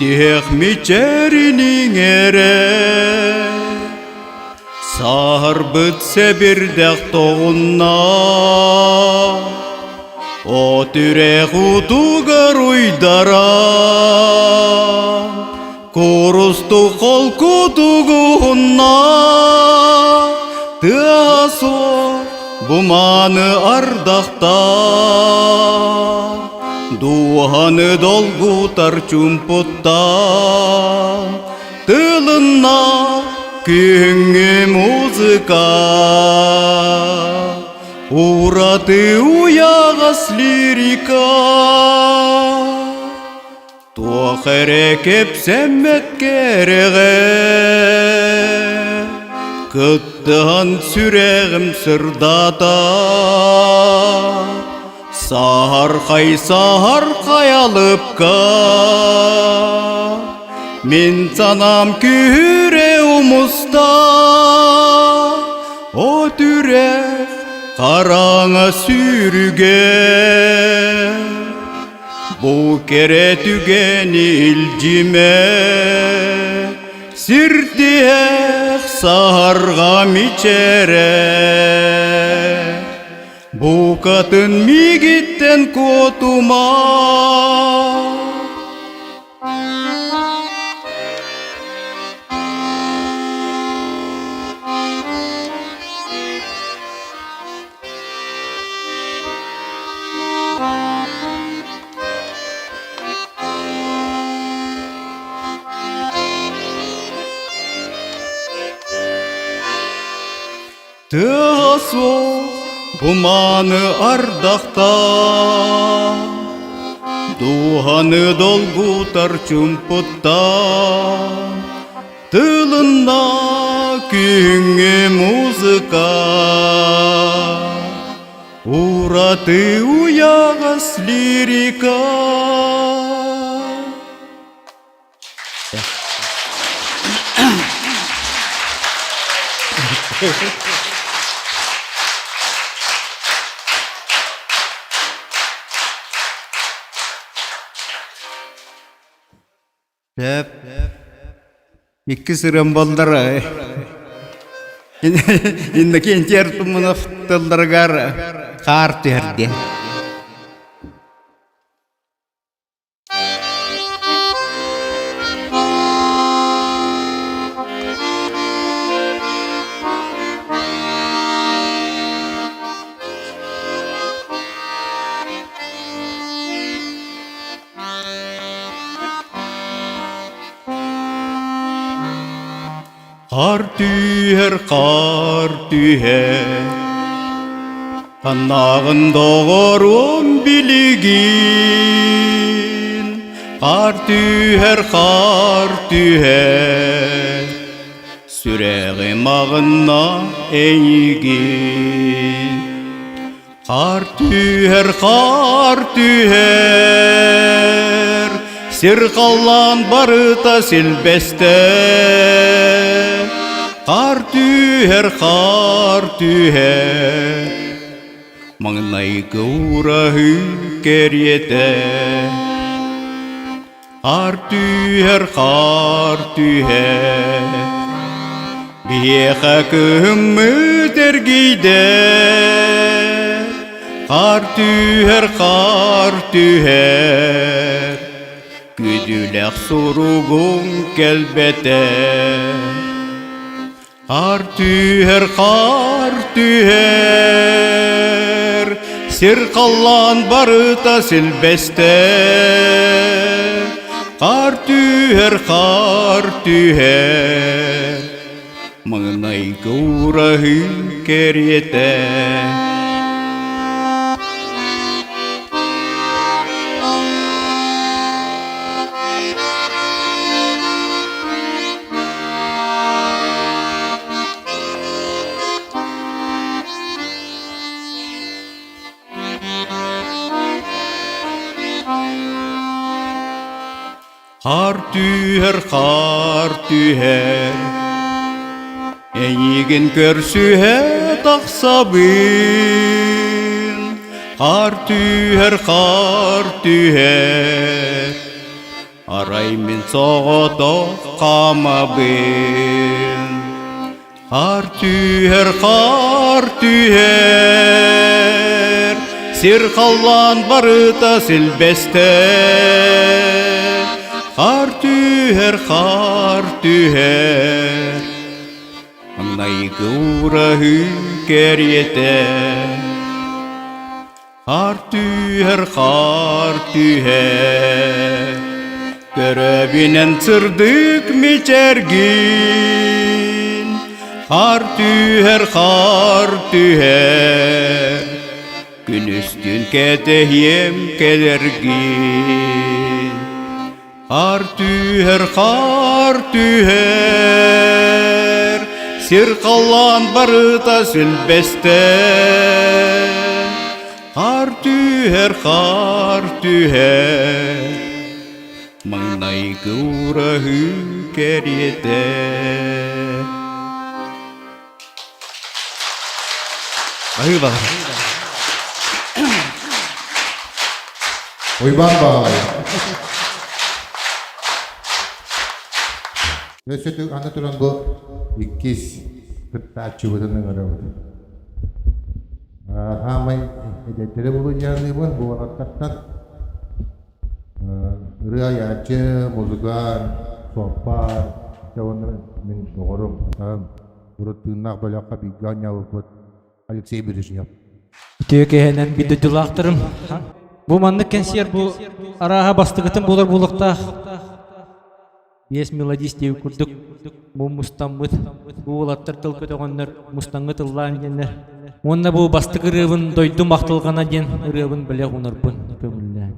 Тиһэх мичээрин иҥэрэ Сааһырбыт сэбирдэх тоҕунна От үрэх утугар уйдара Курусту холкутугуһунна Тыаһа суох бу мааны ардахта Дууһаны долгутар чуумпуттан Тылынна күһүҥҥү музыка Ураты уйаҕас лирика Туох эрэ кэпсэммэт кэрэҕэ Кыттыһан сүрэҕим сырдата Саһархай саһархай алыпка Мин санаам күүһүрэ умуста От үрэх хараҥа сүүрүгэ Бу кэрэ түгэни илдьимэ, сирдиэх саһарҕа мичээрэ. Букатын миигиттэн куотума. Тыаһа суох бумааны ардахта Дууһаны долгутар чумпуттан Тылынна күһүҥҥү музыка Ураты уйаҕас лирика Сөп. Иккис ырыам буоллар Иннокентий Артамонов тылларыгар хаар түһэр диэн. Хаар түһэр, хаар түһэр, ханнааҕын доҕоруом билигин. Хаар түһэр, хаар түһэр, сүрэҕим аҕынна эйигин. Хаар түһэр, хаар түһэр, сир халлаан барыта силбэстэ. Хаар түһэр, хаар түһэр, маҥнайгы ураһыы кэриэтэ. Хаар түһэр, хаар түһэр, биһиэхэ кыһыммыт эргийдэ. Хаар түһэр, хаар түһэр, күдүлэх суругуҥ кэлбэтэ. Хаар түһэр, хаар түһэр, сир халлаан барыта силбэстэ. Хаар түһэр, хаар түһэр, маҥнайгы ураһыы кэриэтэ. Хаар түһэр, хаар түһэр, эйигин көрсүһэ тахсабын. Хаар түһэр, хаар түһэр, Арай мин соҕотох хаамабын. Хаар түһэр, хаар түһэр, сир халлаан барыта силбэстэр. Хаар түһэр, хаар түһэр, маҥнайгы ураһыы кэриэтэ. Хаар түһэр, хаар түһэр, көрөбүнэн сырдык мичээргин. Хаар түһэр, хаар түһэр, күнүстүн кэтэһиэм кэлэргин. Хаар түһэр, хаар түһэр, сир халлаан барыта силбэстэр. Хаар түһэр, хаар түһэр, маҥнайгы ураһыы кэриэтэ. Баһыыба. Уйбаан баҕалай. Өссө аны туран бу иккис кыттааччыбытын ыҥырабыт. Хаамай эдэрдэри булуйаныыбын бу уолаттартан ырыа айааччы, музыкант, суоппар, уонна мин доҕорум Урут тыыннаах бөлөххө бииргэ оонньообуппут Алексей Брежнев. Үтүө киһинэн биир дойдулаахтарым. Бу маннык кэнсиэр бу арааһа бастакытын буолар буолуохтаах. Биэс мелодист диэбит курдук бу мустаммыт, бу уолаттар тыл көтөҕөннөр мустаҥҥы тыллаан диэннэр. Уонна бу бастакы ырыабын «Дойдум ахтылҕана» диэн ырыабын бэлэх уунарбын көҥүллээн.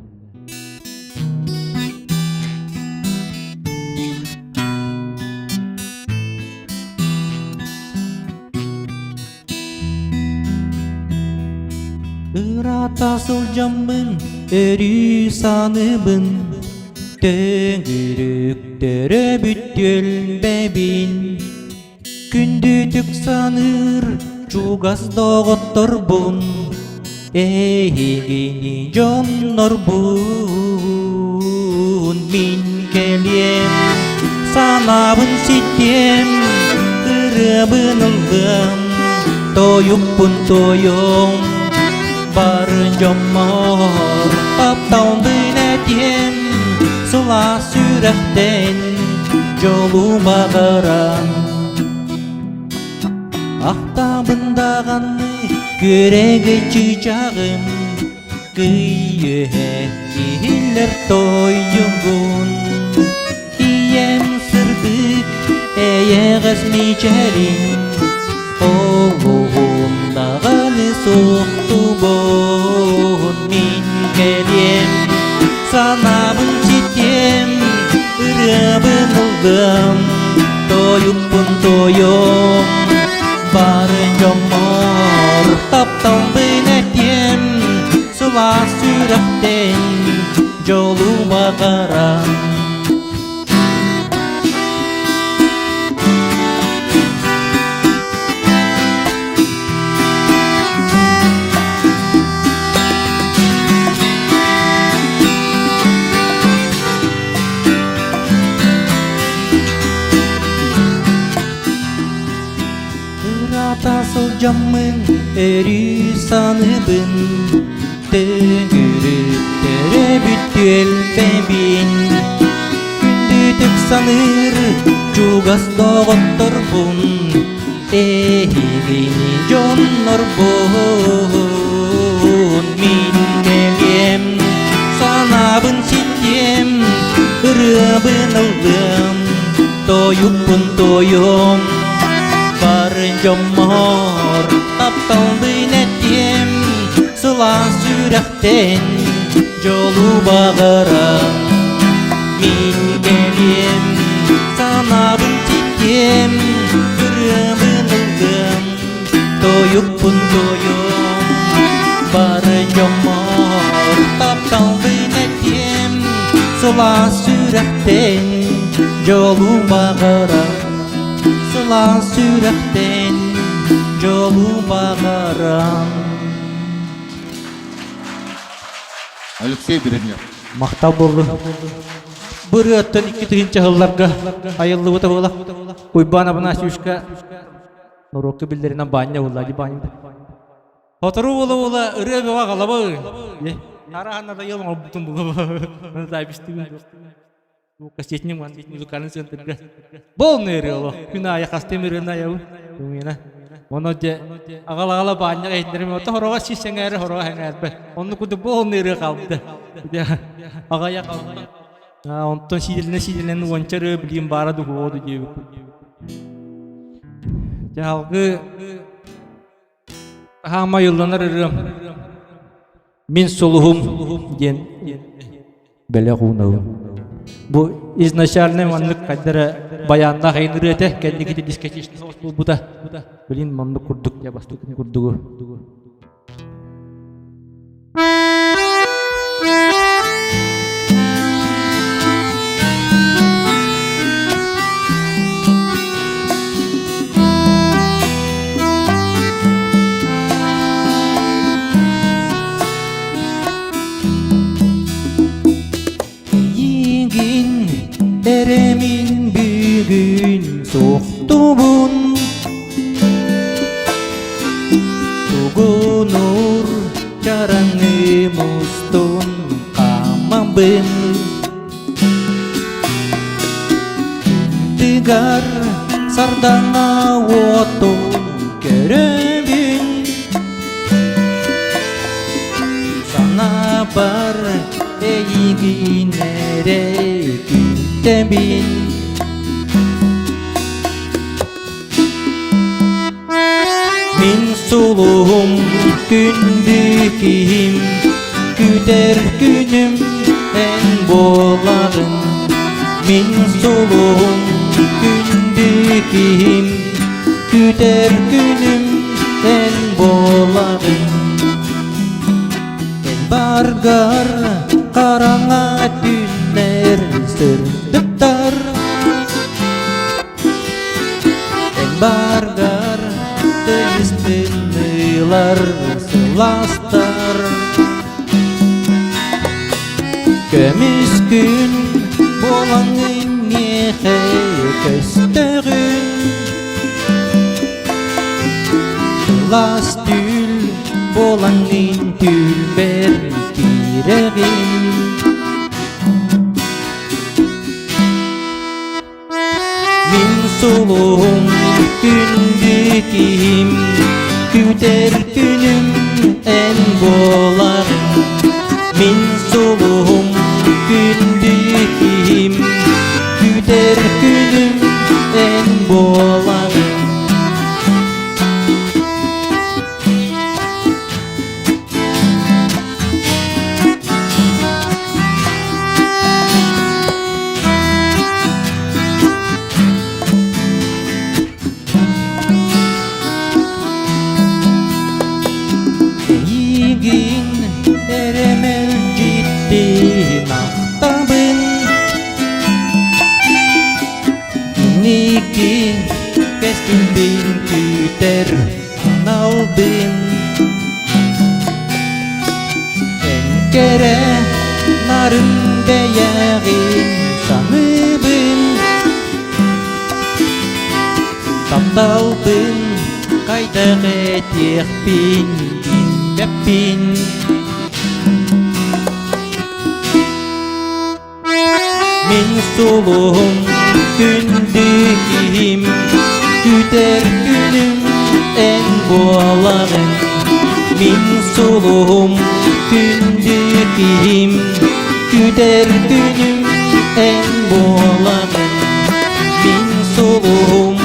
Ыраата сылдьаммын өрүү саныыбын, Төҥүрүк төрөөбүт түөлбэбин. Күндүтүк саныыр чугас доҕотторбун, Эһигини дьоннорбун мин кэлиэм, санаабын ситиэм, ырыабын ыллыам, тойукпун туойуом, бары дьоммор тапталбын этиэм, сылаас сүрэхтэн дьолу баҕаран. Ахтабын даҕаны күөрэгэй чыычааҕым, Кый үөһэ иһиллэр тойугун. Ийэм сырдык эйэҕэс мичээрин, Олуһун даҕаны суохтубун мин кэлиэм, санаабын ситиэм, ырыабын ыллыам, тойукпун туойуом, бары дьоммор тапталбын этиэм, сылаас сүрэхтэн дьолу баҕарам. Ыраата сылдьаммын өрүү саныыбын, Төҥүрүк төрөөбүт түөлбэбин. Күндүтүк саныыр чугас доҕотторбун, Эһигини дьоннорбун мин кэлиэм, санаабын ситиэм, ырыабын ыллыам, тойукпун туойуом, бары дьоммор тапталбын этиэм, сылаас сүрэхтэн дьолу баҕарам. Мин кэлиэм, санаабын ситиэм, ырыабын ыллыам, тойукпун туойуом, бары дьоммор тапталбын этиэм, сылаас сүрэхтэн дьолу баҕарам, сылаас сүрэхтэн дьолу баҕарам. Алексей Бережнев. Махтал буоллун. Бу ырыаттан 2000 сылларга айыллыбыта буола. Уйбаан Афанасьевичка норуокка биллэринэн баанньа буолла ди баанньа. Сотору буола-буола ырыа бөҕө аҕалаба. Араһанна да йыл оҥорбутум була. Запись Кассетник музыкальный центрга. Полный ырыа Күн аайы хастым ырыаны айабын. Умена. Оно де аҕала-аҕала баанньа эйдерим ото хороҕо си сэҥээрэ хороҕо сэҥээрбэ. Онну курдук полный ырыа хаалбыта. Аҕая хаалбыта. Онтон сиидэлэнэ сиидэлэнэ уонча ырыа билиим баара дуһуоду диэбит. Дьэ алгы хаама ылланар ырыам Мин сулуһум диэн бэлэх уунабын. Бу изначально маннык хайдара баяннаах айын ырыа этэ, кэнникити дискотечный соус буолбута. Блин, маннык курдук, я бастакы курдугу. Эйигин эрэмин бүгүн суохтубун Тугунур чараҥы мустун хаамабын Тыгар сардаҥа уотун көрөбүн Санаабар эйигин эрэ күүтэбин Мин сулуһум күндү киһим Күтэр күнүм эн буолаҕын Мин сулуһум күндү киһим Күтэр күнүм эн буолаҕын Эн баргар хараҥа түүннэр сырдыктар Эн баргар тыйыс тымныылар сылаастар Көмүс күн буолаҥын миэхэ көстөҕүн Сылаас түүл буолаҥын түүлбэр киирэҕин Мин сулуһум күндү киһим, күтэр күнүм эн буоларыҥ. Мин сулуһум күндү киһим, күтэр күнүм эн буоларыҥ. Эйигин эрэ мэлдьиттин ахтабын Инники кэскилбин күүтэр аналбын Эн кэрэ нарын бэйэҕин саныыбын Тапталбын хайдах этиэхпин билбэппин Мин сулуһум күндү киһим, күтэр күнүм эн буолаҕын. Мин сулуһум күндү киһим, күтэр күнүм эн буолаҕын. Мин сулуһум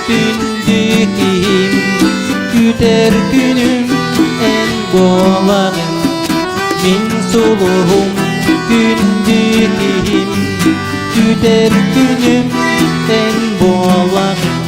күндү киһим, күтэр күнүм эн буолаҕын. Мин сулуһум күндү киһим, күтэр күнүм эн буолаҕын.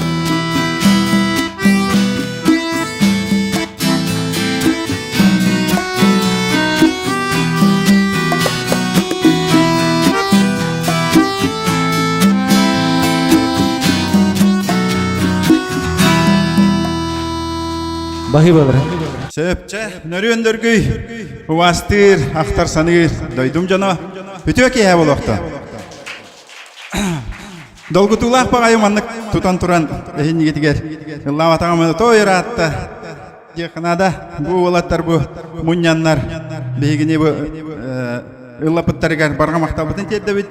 Баһыыбалара. Сөп, чэ, нөрүөн дөргүй, убаастыыр, ахтар саныыр дойдум дьоно, үтүө киэһэ буолуохтун. Долгутуулаах баҕайы маннык тутан туран эһиннигитигэр ыллаабатаҕым той ыраатта. Диэханаада бу уолаттар бу мунньаннар биһигини бу ыллапыттарыгар барҕа махталбытын тиэрдэбит.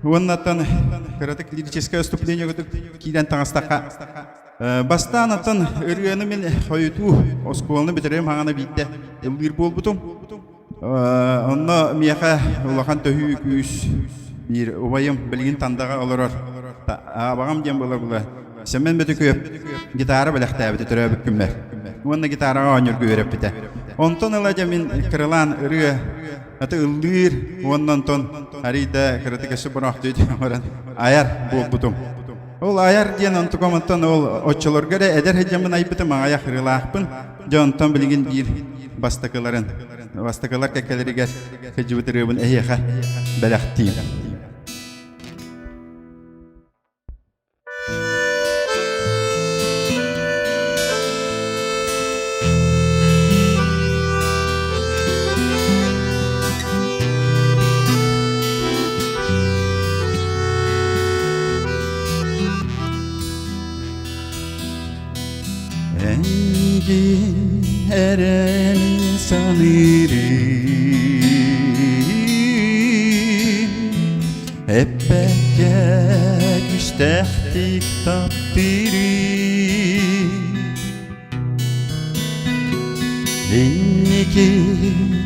Уоннаттан кыратык лирическое выступление киирэн таҥастахха Бастаан оттон ырыаны мин хойутуу оскуоланы бүтэрэрим хаҥана биирдэ ыллыыр буолбутум. Онно миэхэ улахан төһүү күүс биир убайым билигин Тандаҕа олорор абаҕам диэн була-була Сэмэн Бөтүкүөп гитара бэлэхтээбитэ төрөөбүт күммэр. Уонна гитараҕа оонньуурга үөрэппитэ. Онтон ыла дьэ мин кыралаан ырыа аты ыллыыр уонна онтон арыйда кыратык өссө бороохтуй баран айар буолбутум. Ол айар диэн онтукам онтон ол оччолорго эрэ эдэр сылдьаммын айбытым аҕыйах ырыалаахпын. Дьэ онтон билигин биир бастакыларын бастакылар кэккэлэригэр сылдьыбыт ырыабын эһиэхэ бэлэхтиим. Эйигин эрэмин саныырым Эппэккэ күүстээхтик таптыырым Инники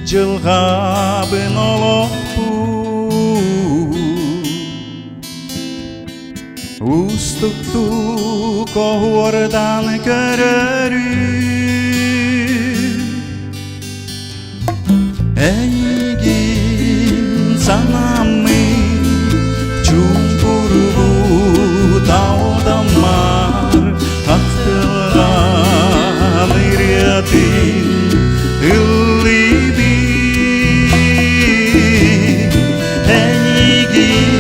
дьылҕабын олохпун Уустуктук оһуордан көрөрүм Эйигин санаммын чуумпурбут алдаммар Ахтылҕан ырыатын ыллыыбын Эйигин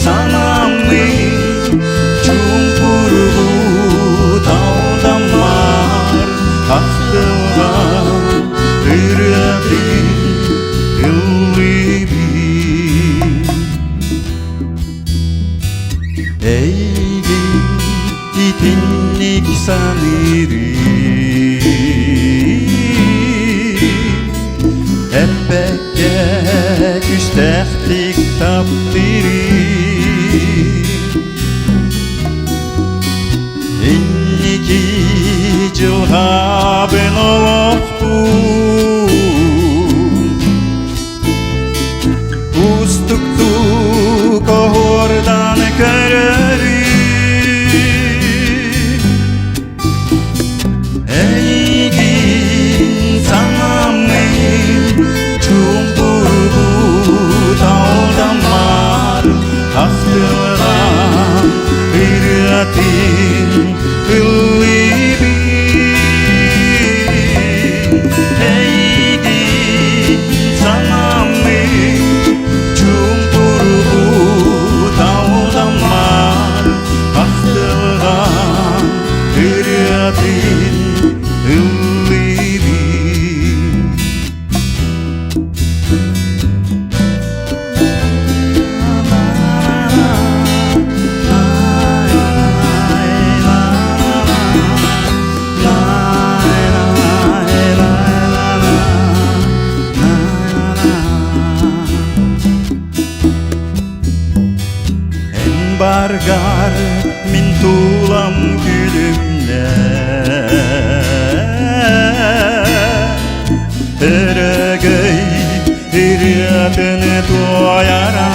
санаммын чуумпурбут алдаммар Ахтылҕан ырыатын ыллыыбын Эйигин итинник саныырым Эппэккэ күүстээхтик таптыырым Инники дьылҕабын олохпун Уустуктук оһуордан көрөрүм Эйигин санаммын чуумпурбут алдаммар Ахтылҕан ырыатын ыллыыбын Эйигин санаммын чуумпурбут алдаммар Ахтылҕан ырыатын ыллыыбын. Эн баргар мин тулам күлүмнэ Өрөгөй ырыатын туойара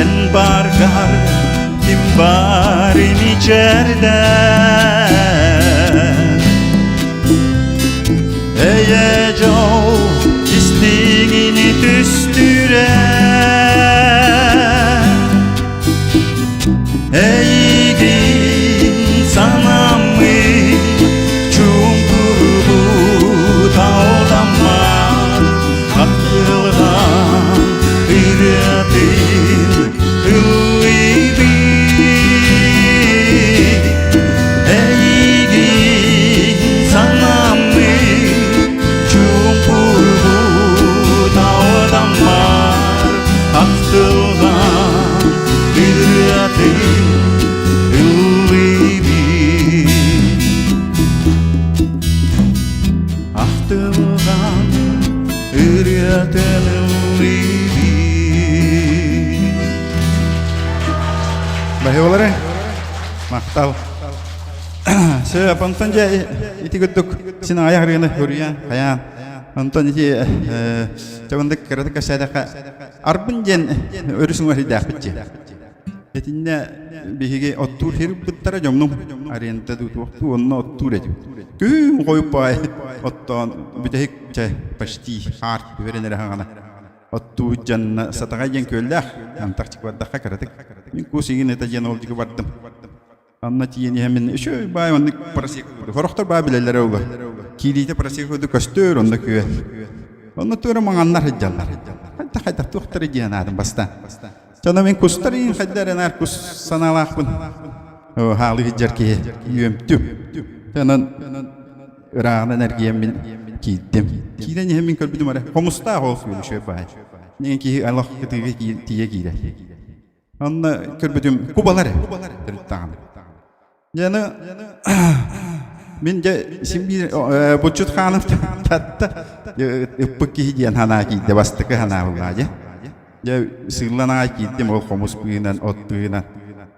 Эн баргар ким барын ичэрдэ Эйэ дьол истиҥини түстүүрэ Эйигин санаммыт чуумпурбут алдаммат Хатылҕан ырыатын ыллыыбын. Ахтылҕан ырыатын ыллыыбын Ахтылҕан ырыатын ыллыыбын Баһыылары махтал. Сөп, онтон дьэ ити курдук син аҕыйах ырыаны суруйан, хайаан. Онтон ити чабындык кыратык кэпсээтэххэ Арбын диэн өрүс уҥуор сирдээхпит дии. Итиннэ биһиги оттуур сир ылбыттара дьоммун аренда туохтуу онно оттуур этим. Күн хойуппаай оттоон бүтэһик чэ почти хаар түһэрэн эрэ хаҕана оттуу дьанна сатаҕай диэн күөллээх антарчик бардахха кыратык мин кус игин это диэн ол дьиги бардым. Анна тиийэн иһэммин үчүгэй баай маннык просек сорохтор баа билэллэрэ ула. Киириитэ просек курдук көстөр онно күө. Онно туора маҥаннар сылдьаллар. Хайдах хайдах туохтары диэн аатым бастаан. Чоно мин кустар иин хайда эрэ наар кус санаалаахпын. Хаалы сылдьар киһи үөмтүм. Онон ырааҕынан эргийэммин киирдим. Киирэн иһэммин көрбүтүм эрэ хомустаах ол күөл үчүгэй баай. Диэн киһи олох кытыыга тиийэ киирэр. Онно көрбүтүм кубалар төрүт даҕаны. Дьаны мин дьэ син биир буччут хаанов татта ыппыт киһи диэн санаа киирдэ бастакы санаа буллаа дьэ. Дьэ сыыллан аҕай киирдим ол хомус быыһынан от быыһынан.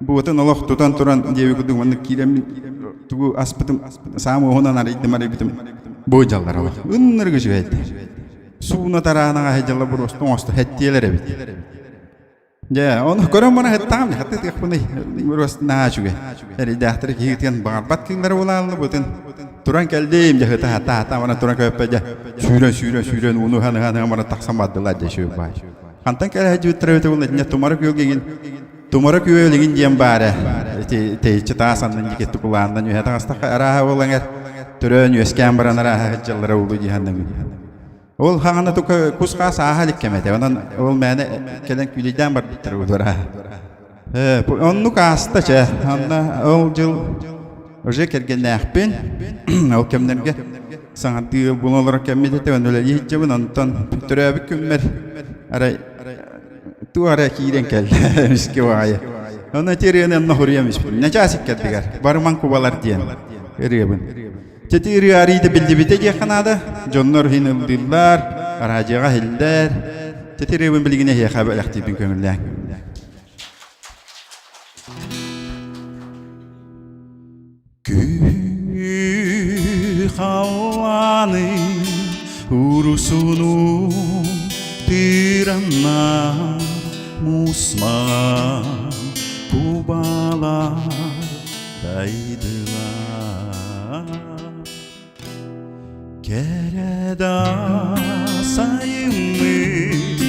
Буотун олох тутан туран диэби курдук маннык киирэммин тугу аспытым саам уоһунан арыйдым арыйбытым бу дьаллар олох ыннырык үчүгэйдэ. Сууна тараанаҕа дьалла буруосту оҥосто хэттиэлэр эбит. Дьэ, ону көрөн баран һыттаҕым, хатыы тыахпыный, наһаа үчүгэй. Эрийдээхтэри киһитин баҕарбат кыыллары булааллыбытын. Туран кэллим, дьэ, хыта хата хата баран туран көппө дьэ, сүүрэн сүүрэн сүүрэн ууну ыһан ыһан ыһан баран тахсан бардылар дьэ үчүгэй баай. Хантан кэлэ сылдьыбыттара эбитэ буолла, итиннэ Тумара күөлгигин Тумара күөлигин диэн баара. Ити тэйиччи таас аннын диэки тукулааннан үөһэ таҕыстахха арааһа буолан эр төрөөн үөскээн баран арааһа сылдьаллара улуу дии саныыбын. Ол хаҥана тука кус-хаас ааһа илик кэмэ этэ. Онон ол мээнэ кэлэн күүлэйдээн барбыттар удара. Оннук ааста чэ. Онно ол дьыл уже кэргэннээхпин. Ол кэмнэргэ саҥардыы була олорор кэммит этэ. Онно үлэлии сылдьабын. Онтон төрөөбүт күммэр арай туох эрэ киирэн кэллэ эмискэ баҕайы. Онно ити ырыаны онно хоруйам испитим. Начаас иккэрдигэр барыман кубалар диэн ырыабын. Чэти ырыа арыйда биллибитэ диэххэ наада. Дьоннор иһин ыллыыллар, араадьыйаҕа иһиллэр. Чэти ырыабын билигин эһиэхэ бэлэхтиирбин көҥүллээҥ. Күөх халлааны урусуну тыранна мусма кубалар Дайдылар Кэрэ да сайыммыт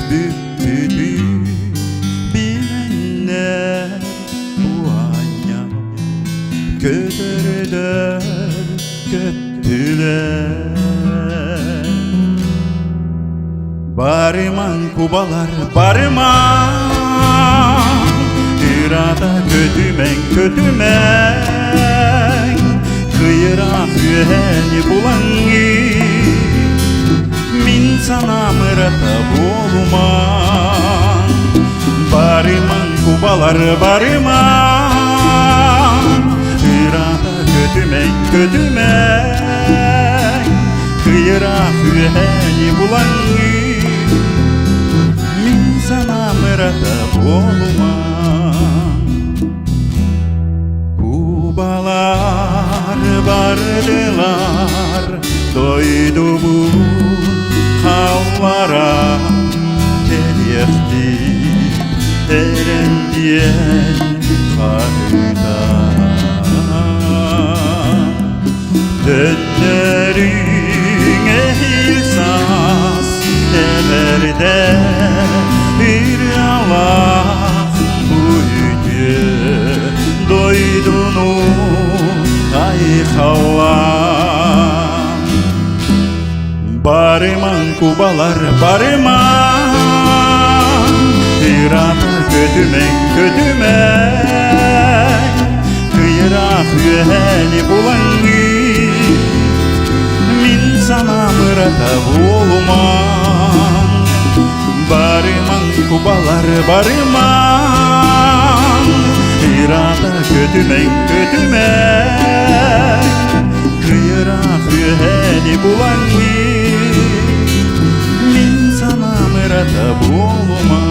бүппүтүн билэннэр уанньа көтөрдөр көттүлэр Барыман кубалар барыман Ырата көтүмэҥ көтүмэҥ Кыйыраах үөһэни булаҥҥыт Мин санаам ырата буолумаҥ Барымаҥ кубалар барымаҥ Ырата көтүмэҥ көтүмэҥ Кыйыраах үөһэни булаҥҥыт Мин санаам ырата буолума Кубалар бардылар дойдубун халлара кэлиэхтии эрэн диэн хаһыта Төттөрүҥ эһиил саас эҕэрдэ ырыалаах үтүө дойдуну айхаллаан Барыман кубалар барыман Ыраата көтүмэҥ көтүмэҥ Кыйыраах үөһэни булаҥҥын Мин санаам ырата буолумаҥ. Барымаҥ кубалар, барымаҥ, Ыраата көтүмэҥ, көтүмэҥ, Кыйыраах үөһэни булаҥҥыт, Мин санаам ырата буолума.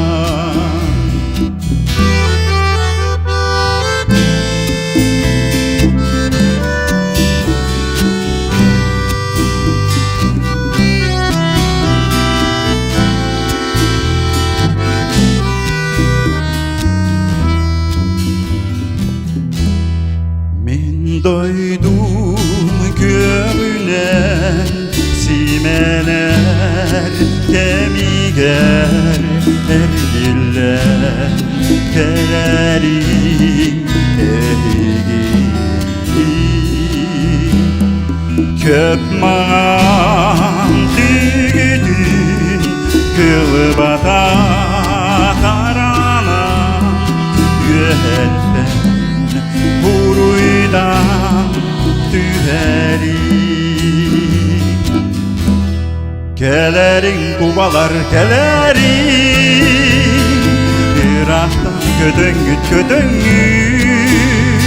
Мин дойдум күөҕүнэн симэнэр кэмигэр эргиллэн кэлэрин эһиги Көп маҥан түгүтүн кылбата таранан үөһэттэн буруйдан түһэрин. Кэлэриҥ кубалар кэлэриҥ, ыраахтан көтөҥҥүт көтөҥҥүт,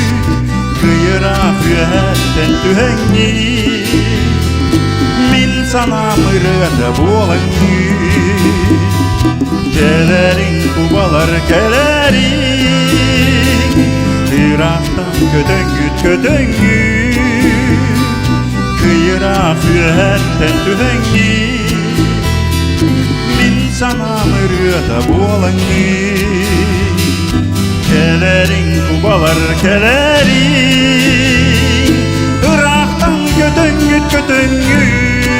кыйыраах үөһэттэн түһэҥҥит, мин санаам ырыата буолаҥҥыт. Кэлэриҥ кубалар кэлэриҥ, ыраахтан көтөҥҥүт көтөҥҥүт, Кыйыраах үөһэттэн түһэҥҥин, мин санаам ырыата буолаҥҥын. Кэлэриҥ кубалар кэлэриҥ, ыраахтан көтөҥҥүт көтөҥҥүт,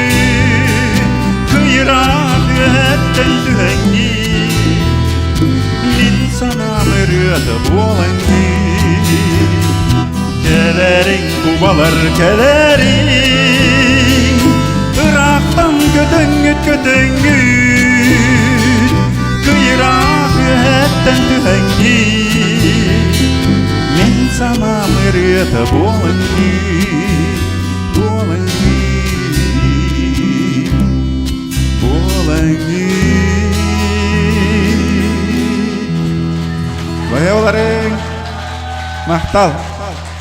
кыйыраах үөһэттэн түһэҥҥин, мин санаам ырыата буолаҥҥын. Кэлэриҥ, кубалар, кэлэриҥ, ыраахтан көтөҥҥүт көтөҥҥүт, кыйыраах үөһэттэн түһэҥҥит, мин санаам ырыата буолаҥҥыт, буолаҥҥыт, буолаҥҥыт. Баһыаларыҥ! Махтал.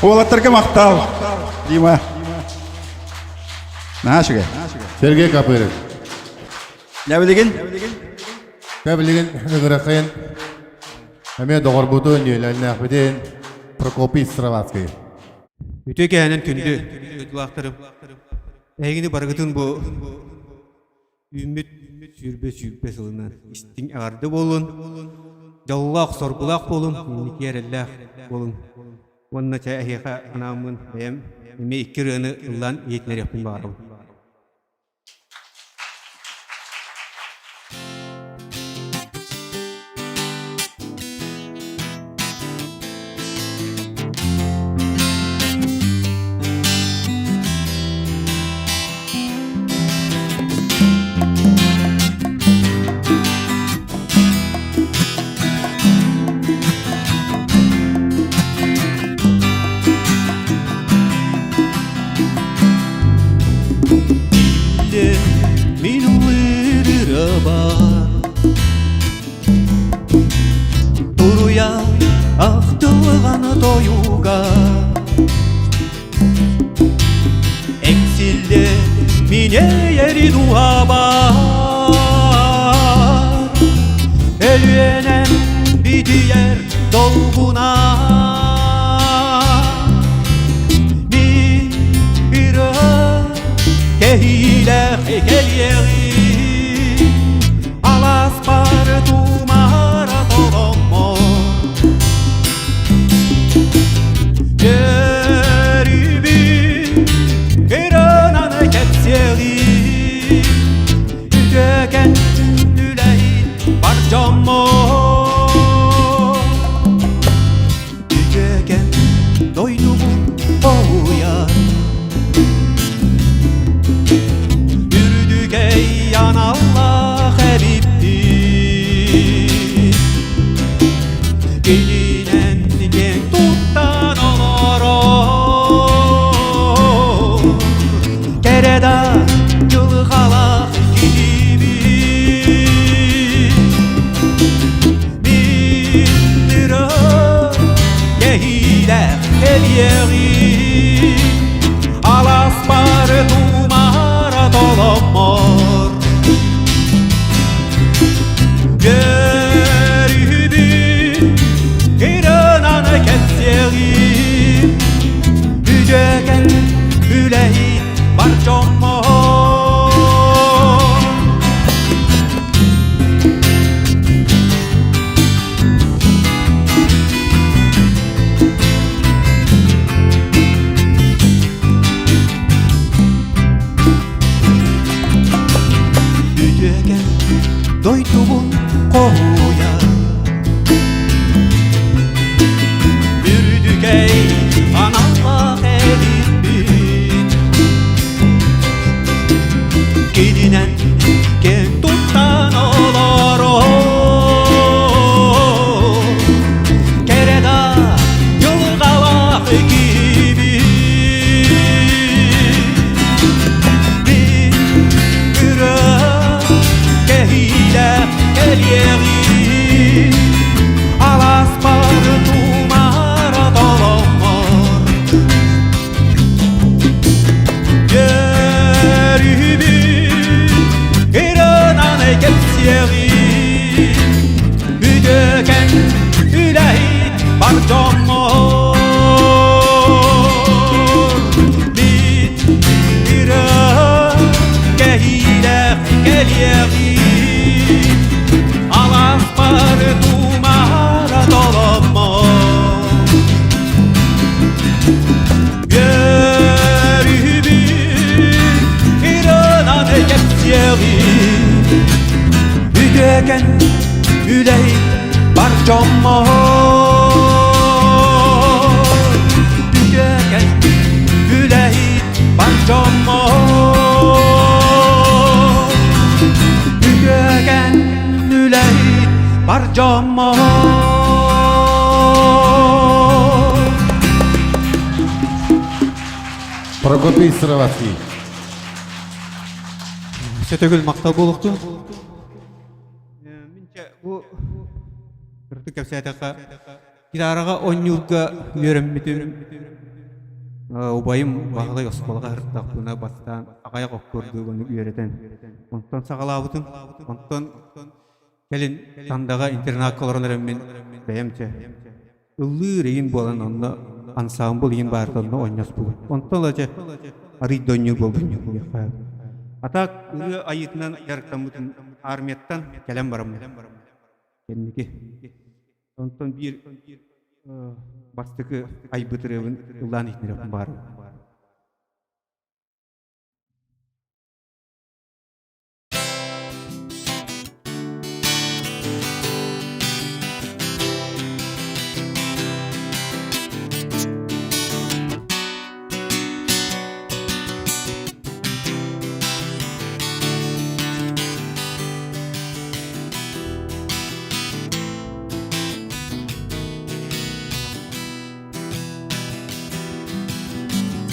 Уолаттарга махтал. Дима. Наһаа үчүгэй. Сергей Копырин. Я билигин? Я билигин ыҥырахайын эмиэ доҕорбутун, үөлэннээхпитин Прокопий Сыроватский. Үтүө кэһэнэн күндү дойдулаахтарым. Эһигини барыгытын бу Үүммүт 20-сүүрбэ сылынан истиҥ эҕэрдэ буоллун, дьоллоох, соргулаах буолун, инники эрэллээх буолуҥ. Уонна чэ эһиэхэ анааммын бэйэм эмиэ икки ырыаны ыллаан иһитиннэриэхпин баҕарабын. Мин ыллыырыраба Туруйа ахтылҕан тойуга Эҥсиллэ минэйэри дуһабар Өлүөнэм битийэр долгуна Мин ырыа кэһиилээх кэлиэҕим Аласпар тумара толоммо Көрүүбүн кыранан кэпсиэҕим Үтүөкэн үлэһит бар дьоммор Үтүөкэн дойдубун хоһуйар Үрдүкэй аналлаах эбиппин Кининэн киэҥ туттан олорор Кэрэ да дьылҕалаах киһибин. кэлиэҕин Аласпар тумара толоммор Көрүбүт кырынан кэпсиэҕин Үтүөкэн үлэһит бар дьоммор Үтүөкэн дойдубун хоһуйар Үрдүкэй аналлаах эбиппит Кининэн кэм туттан олорор Кэрэ да дьылҕалаах киһибит Мин ырыа кэһиилээх кэлиэҕим Алааспар тумара толоммор Көрүбүт ырынан кэпсиэҕим Үтүөкэн үлэһит бар дьоммор Мин ырыа кэһиилээх кэлиэҕим Алааспар тумара толоммор Görübü ырынан кэпсиэҕим Үтүөкэн үлэһит бар дьоммор Үтүөкэн үлэһит бар дьоммор Үтүөкэн үлэһит бар дьоммор Прокопий Сыроватский. Сөтөгүл махтал буолуохтун. Минчэ бу кырдык кэпсээтэххэ гитараҕа оонньуурга үөрэммитим убайым Баһылай оскуолаҕа сырыттахпына бастаан аҕайах оккордуу үөрэтэн онтон саҕалаабытым. Онтон кэлин Тандаҕа интернакка олорон эрэммин бэйэм чэ ыллыыр игин буолан онно ансаамбыл игин баарта онно онньоспут. Онтон ыла дьэ арый да онньуур буолбут диэххэ. А так ырыа айыытынан дьарыктаммытым армияттан кэлэн бараммын. Кэнники. Онтон биир бастакы айбыт ырыабын ыллаан иһитинэрэппин баарым.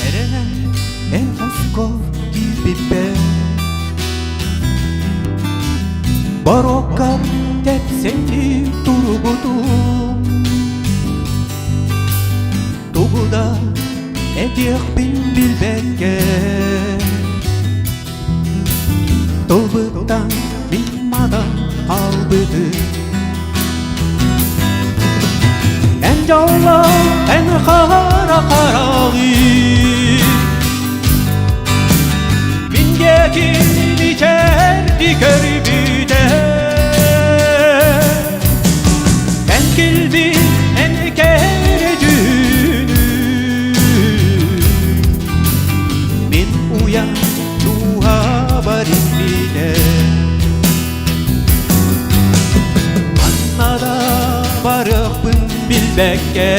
Эрэнэн эн хоско киирбиппэр Бороккар тэпсэҥнии турбутум Тугу да этиэхпин билбэккэ Тылбыттан мин мадан хаалбытым Эн дьоллоох, эн хара хараҕый Мин диэки мичээрди көрбүтэ Эн килбин, эн кэрэ дьүһүнү Мин уйан дууһабар иҥмитэ Манна да барыахпын билбэккэ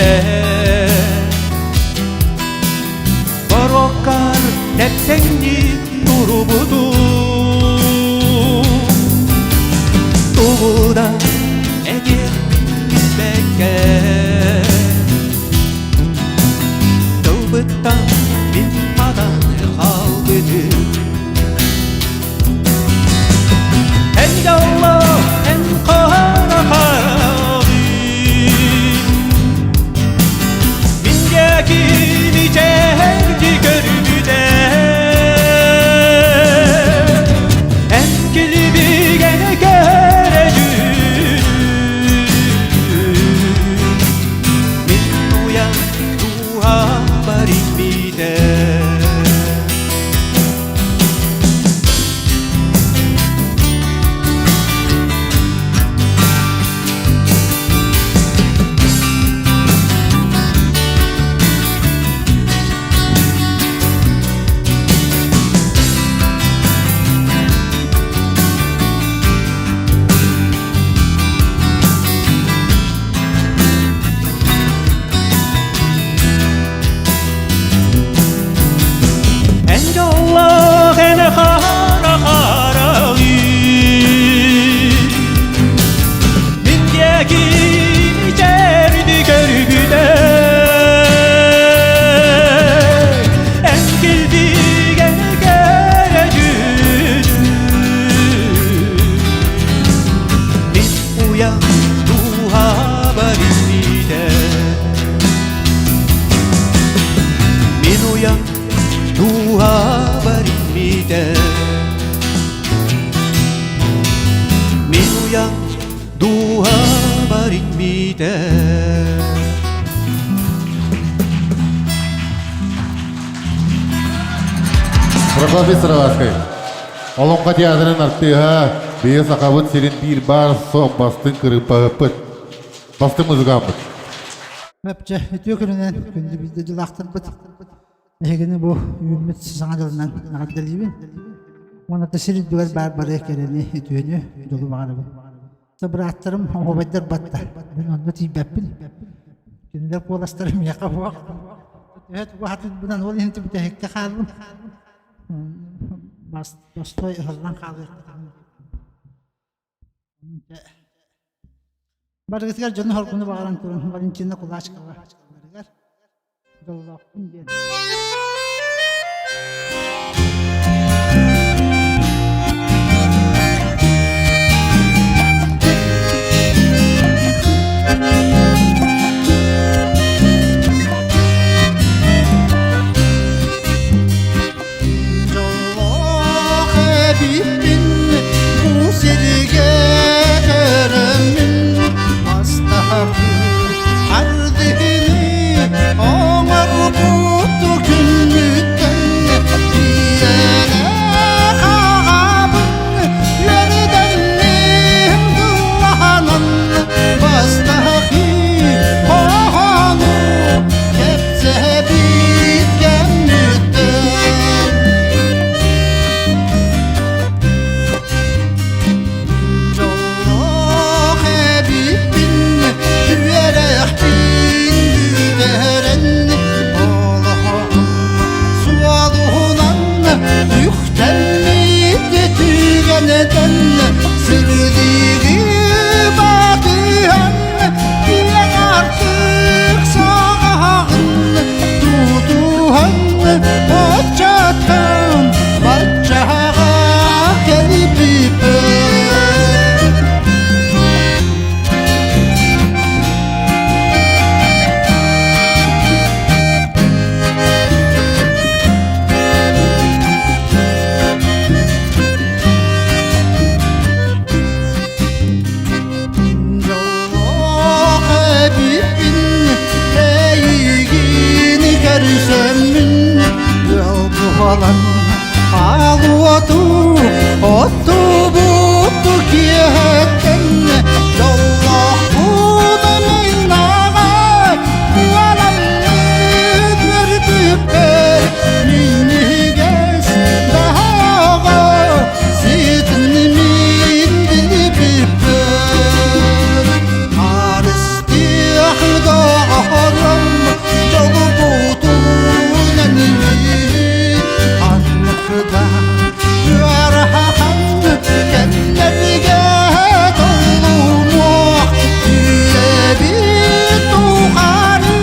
Бороккар тэпсэҥнии турубутум Тугу да этиэхпин билбэккэ Тылбыттан мин мадан хаалбытым Эн дьоллоох, эн хара хараҕын Мин диэки иитэ. Прокопий Сыроватскай. Олоҥхо театрын артыыһа, биһиги Сахабыт сирин биир баар суох бастыҥ кырыымпаһыппыт, бастыҥ музыкаммыт. Өпчө үтүө күнүнэн күндү бииргэ дьылаахтарбыт. Эһигини бу үүммүт саҥа дьылынан эҕэрдэлиибин. Уонна да сир үрдүгэр баар бары кэрэни, үтүөнү, дьолу баҕарабын. Бырааттарым оһуобайдар батта. Мин онно тиийбэппин. Кинилэр куоластара миэхэ суох. Төһө тугу хатыырбынан ол иһин бүтэһиккэ хааллым. Бастой ыһыллан хаалыахтаах. Барыгытыгар дьону хоргуну баҕаран туран Валентина Кулачкова дьоллоохпун диэн. Дьоллоох эбиппин бу сиргэ көрөммүн астаһабын ардыһыны оҥорбут күммүттэн ийэлээх аҕабын үөрдэммин дыллаһанан бастакы хоһоону кэпсэбит кэммиттэн Дьоллоох эбиппин, үөрэхпин бүтэрэн, олоҕум суолунан үктэммит түгэнтэн сырдыгы батыһан киэҥ артык саҕаҕын тутуһан оччотон баччаҕа кэлбиппин. Дьоллоох эбиппин эйигин көрсөммүн ыал буолан аал уоту оттубуту киэһэттэн дьоллоохпун мин аҕа уоламмыт үөрбүппэр минньигэс даҕа ситин мин билбиппэр Арыстыах доҕорум дьолбутунан анныхта ыарахан кэмнэргэ толлумуох үйэбит тухары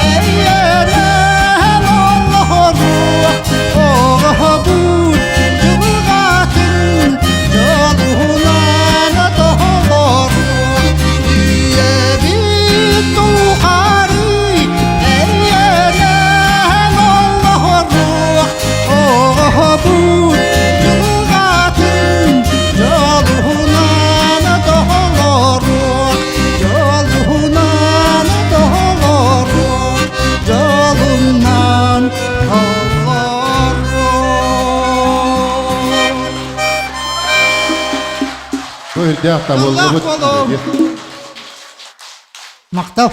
эйэрэн олоруох оҕобут дьылҕатын дьолунан толоруох үйэбит тухары эйэрэн олоруох оҕобут дьылҕатын дьолунан толоруох дьолунан толоруох дьолунан толоруох. Бу үрдээх табыллыбыт. Махтал.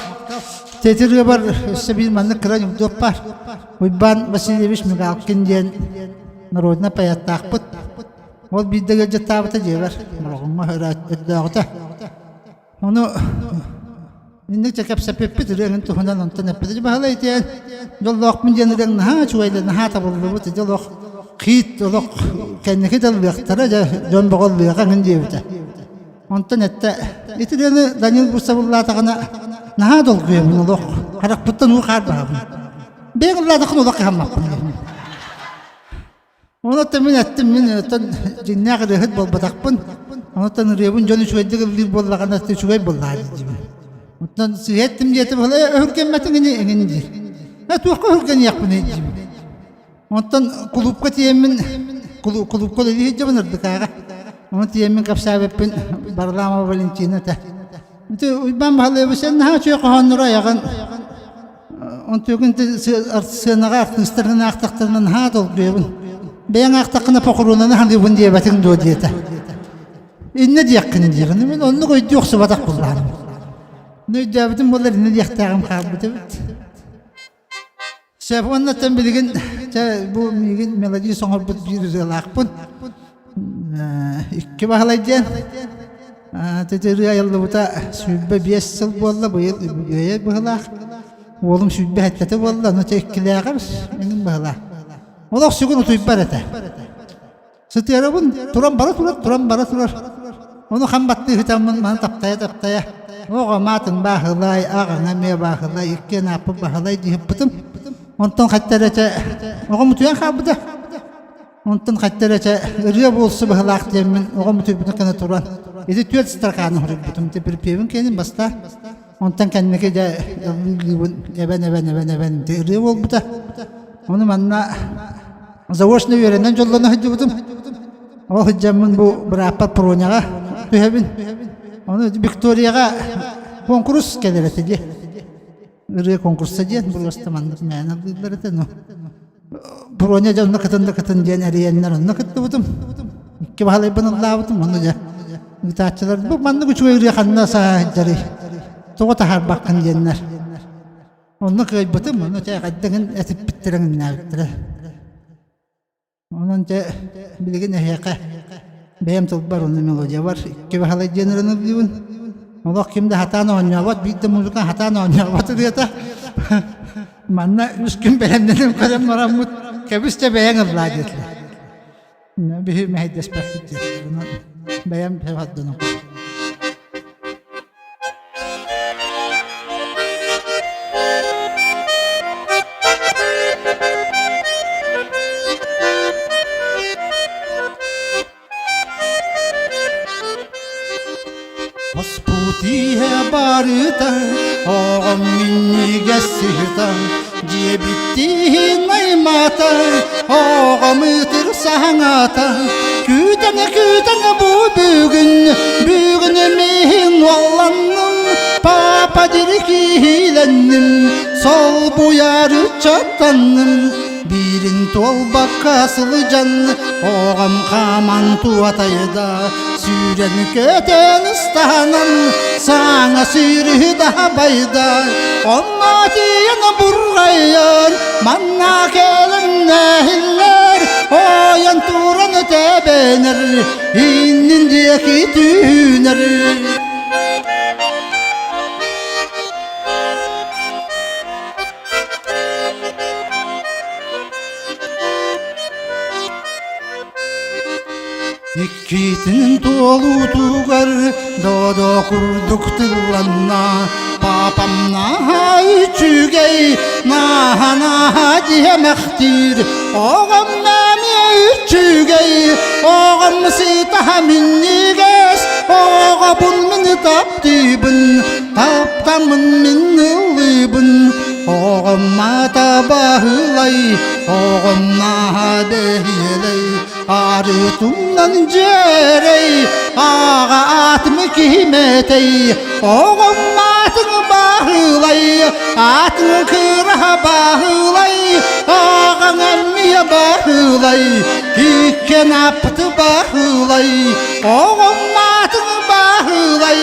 Театрга өссө биир маннык кыра анекдот баар. Уйбаан Васильевич Мигалкин диэн народнай поэттаахпыт. Ол биирдэ ыалдьыттаабыта дьиэбэр Мороҕоҥҥо өрдөөҕүтэ. Ону инник чэ кэпсэппиппит ырыаҥын туһунан онтон эппит. Баһылай итиэн дьоллоохпун диэн ырыаҥ наһаа үчүгэй наһаа табыллыбыт ити олох хит олох кэнники да ыллыахтара дьэ дьон бөҕө ыллыаҕа эҥин диэбитэ. Онтон эттэ ити ырыаны Данил Бурцев ыллаатаҕына наһаа долгуйабын олох харахпыттан уу хаар баһабын. Бэйэҥ ыллаатаххын олох кыһаммаппын диэбин. Онон мин эттим, мин оттон дьиҥнээх ырыаһыт буолбатахпын. Онон ырыабын дьон үчүгэйдик ыллыыр буоллаҕына үчүгэй буоллаҕа диибин. Оттон сыыһа эттим диэтим, өһүргэммэтиҥ ини эҥин диир. Ээ туохха өһүргэниэхпиний диибин. Онтон кулуупка тиийэммин, кулуупка үлэлии сылдьабын ырдыкааҕа. Ону тиийэммин кэпсээбиппин Варлама Валентина этэ. Ити Уйбаан Баһылайабыс эн наһаа үчүгэй хоһооннору айаҕын. Онтугун сыанаҕа артыыстарынан аахтахтарына наһаа долгуйабын. Бэйэҥ аахтаххына похоруонаны ханыыбын диэбэтиҥ дуо диэтэ. Иннэ диэххин диэҕин. Мин оннук өйдүү охсубатах буоллаҕым. Өйдөөбүтүм буоллар иннэ диэхтээҕим хаалбыт эбит. Сөп уоннаттан билигин чэ бу миигин мелодист оҥорбут биир ырыалаахпын. Икки Баһылай диэн. Ити ырыа айыллыбыта 25 сыл буолла, быйыл үбүлүөйэ быһылаах. Уолум 27-тэ буолла, ону чэ иккилээҕэр эҥин быһылаах. Олох сүгүн утуйбар этэ. Сытыарабын, туран бара турар, туран бара турар. Ону хам баттыы сытаммын маны таптайа-таптайа, оҕо маатын баахылай, аҕаҥа эмиэ баахылай, иккиэн ааппыт баһылай диэхпитим. Онтон хатта эрэ чэ, оҕом утуйан хаалбыта. Онтон хатта эрэ чэ, ырыа буолсу быһылаах диэммин оҕом утуйбутун кэннэ туран, ити түөрт стаканы хоруйбутум. Ити припевин кэнин баста. Онтон кэнники дьэ ыллыыбын эбэн-эбэн-эбэн-эбэн ити ырыа буолбута. Ону манна заочно үөрэнэн дьоллоно сылдьыбытым. Ол сылдьаммын бу бырааппар Проняҕа түһэбин. Ону Викторияҕа куонкурус кэлэр этэ дии. Ырыа конкурса диэн просто маннык мээнэ ыллыыллар этэ. Но Проня дьэ онно кытын да кытын диэн эрийэннэр онно кыттыбытым. Икки баһылайбын ыллаабытым. Ону дьэ ыытааччылар бу маннык үчүгэй ырыа ханна саһа сылдьарый? Тоҕо таһаарбаккын диэннэр. Онно кыайбытым, ону чэ хайдагын этиппиттэрэ гыннаабыттара. Онон чэ билигин эһиэхэ бэйэм тылбар уонна мелодиябар икки баһылай диэн ырыны Олох ким да хатаан оонньообот, биир да музыка хатаан оонньообот ырыата. Манна үс күн бэлэмнэнэн көрөн бараммыт, кэбис да бэйэҥ ыллаа диэтилэр. Биһи мэһэйдэспэппит диэтилэр. Онон бэйэм хадданам. Оспутиһэ барыта, оҕом минньигэс сыта, дьиэбиттиин аймаата, оҕом ытыр саҥата, күүтэн күүтэн бу бүгүн, бүгүн миһин уолланным, папа дири киһилэнним, солбуйар ыччаттанным, Биирин туолбакка сылдьан, оҕом хааман туотайда, сүүрэн көтөн ыстанан, саҥа сүүрү да байда. Онно тиийэн бурҕайар, манна кэлэн нэһиллэр, ойон туран тэбэнэр, иннин диэки түүнэр. Иккитин туолуутугар додо курдук тылланна, папам наһаа үчүгэй, наһаа-наһаа диэмэхтиир, оҕом эмиэ үчүгэй, оҕом сытаһа минньигэс, оҕобун мин таптыыбын, таптаммын мин ыллыыбын, оҕом маата баһылай, оҕом наһаа бэһиэлэй, арыытымнан дьиэрэй, аҕа аатым киһимэтэй, оҕом аатын баһылай, аатын кыраһа баһылай, аҕаҥ эмиэ баһылай, иккен аппыты баһылай, оҕом аатын баһылай,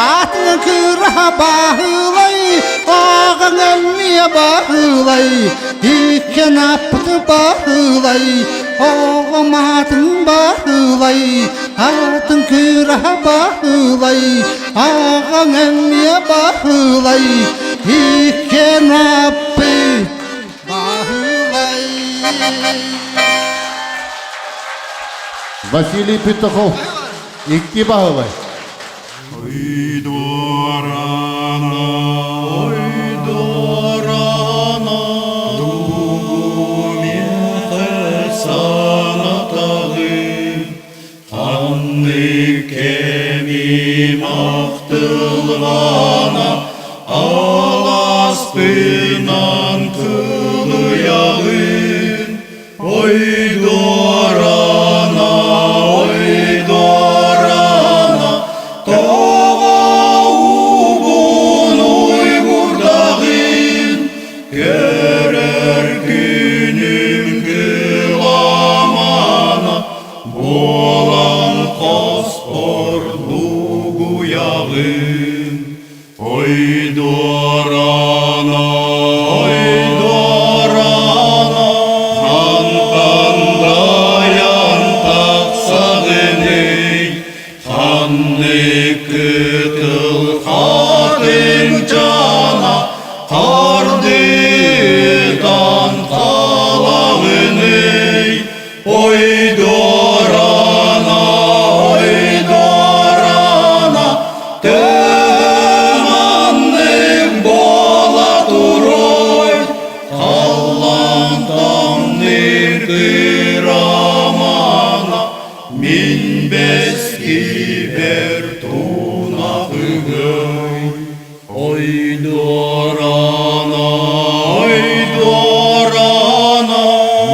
аатын кыраһа баһылай, аҕаҥ эмиэ баһылай, иккен аппыты баһылай, оҕом аатын баһылай, аатын кыраһа баһылай, аҕаҥ эмиэ баһылай, иккен аппыт баһылай. Василий Петухов, икки баһылай. Ой, дорана, ой, дорана, дугумиэхэ санатаҕын, ханнык кэмим ахтылҕана аласпынан кылыйаҕын, Ой, дорана, ой, дорана, тоҕо дуорана, ой дуорана, хантан дайан тахсаҕыный, ханнык кытыл хатыҥчана хардыытан халаҕыный, ой дуорана, ой дуорана, Тыманнык буола турой, халлаан тамныыр кырамана, мин бэскибэр тунахыгый. Ой дуорана, ой дуорана,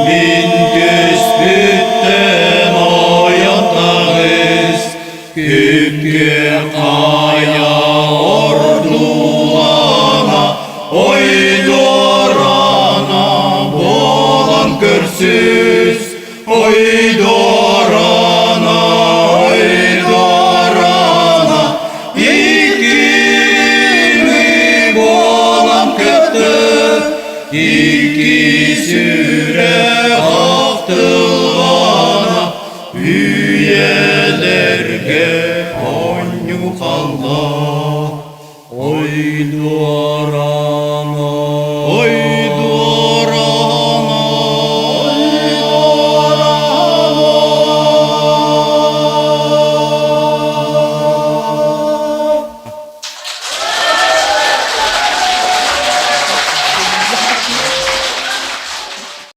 мин түспүттэн ойон таҕыс, Күккэ хайа ордуулана, ойдорана буолан көрсүс. Ойдорана, ойдорана, иккини буолан көттө, икки сүрэх ахтылҕана, Үйэлэргэ оонньуу халла, ойдуорана.